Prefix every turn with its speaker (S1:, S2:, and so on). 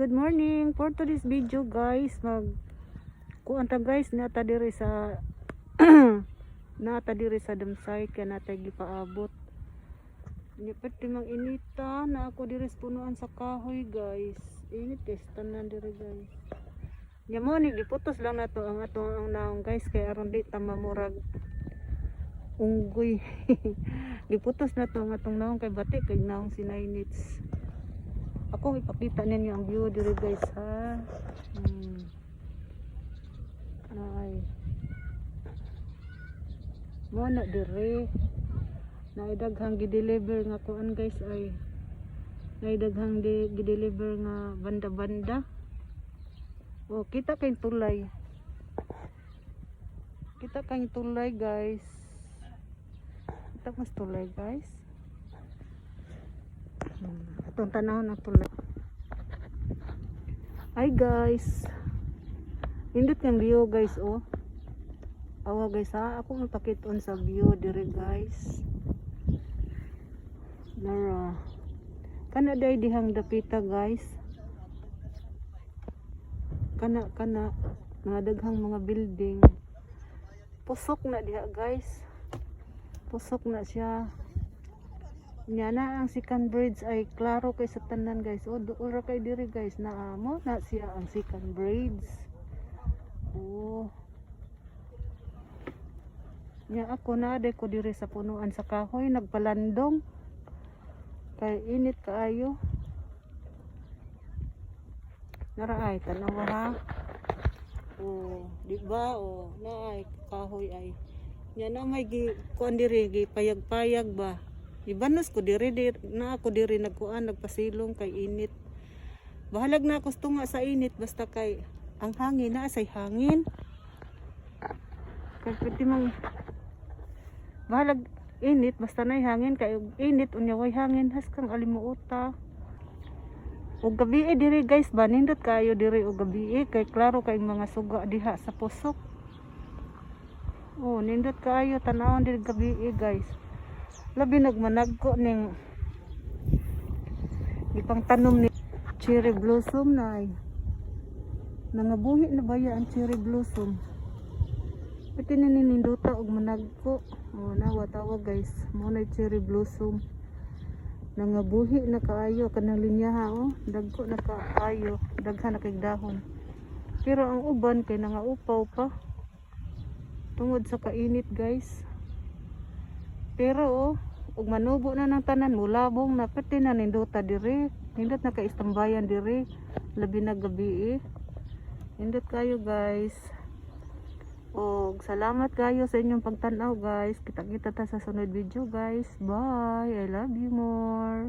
S1: Good morning. For today's video, guys, mag kuan ta, guys, nata diri sa dumpsite kay natay gipaabot. Nya pwede mang inita na ako diri sa punuan sa kahoy, guys. Init guys, tanan diri, guys. Nya mo ni giputos lang nato ang ato ang naong, guys, kay aron di ta mamurag unggoy. Giputos na to ang atong naong kay bati kay naong si Nainits. Akong ipakita ninyo ang view diri, guys, ha. Ay. Mo na diri. Naay daghang gi-deliver nga kuan, guys, ay. Naay daghang gi-deliver nga banda-banda. Oh, kita kay tulay. Kita kay tulay, guys. Kita mas tulay, guys. Atong tanawon ang tulay. Ay, guys. Nindot yung view, guys, oh. Awa, guys, ha. Ako mapakiton sa view dire, guys. Nara. Kana day dihang dapita, guys. Kana kana mga daghang mga building. Pusok na diha, guys. Pusok na siya. Nya na ang Second Bridge ay klaro kay sa tanan, guys. Oh, duol ra kay diri, guys. Naa mo na siya ang Second Bridge. Oh. Nya ako na ko diri sa punuan sa kahoy nagpalandong. Kay init kaayo. Nara ay tanawa ha. Oh, di ba? Oh, naay kahoy ay. Nya na may gi kuan diri, gi payag-payag ba. Ibanos ko diri, na ako diri nagkuan, nagpasilong kay init. Bahalag na ako tunga sa init basta kay ang hangin na say hangin. Kay pwede mang bahalag init basta nay hangin, kay og init unya way hangin, has kang alimuota. Og gabi eh, diri, guys, ba nindot kayo diri og gabi eh, kay klaro kay mga suga diha sa pusok. Oh, nindot kaayo tanawon diri gabi eh, guys. Labi nagmanagko ning ipang tanom ni cherry blossom na ay. Nangabuhi na baya ang cherry blossom? Pwede na ninindota og managko. Oh, nawa tawag, guys. Mo na cherry blossom. Nangabuhi na kaayo kanang linya ha, oh. Dagko na kaayo, daghan na kay dahon. Pero ang uban kay nangaupaw pa. Tungod sa kainit, guys. Pero oh, ug manubo na ng tanan, mulabong na, pwede na nindota diri. Nindot na kay istambayan diri. Labi na gabi eh. Nindot kayo, guys. Og salamat kayo sa inyong pagtanaw, guys. Kita-kita ta sa sunod video, guys. Bye. I love you more.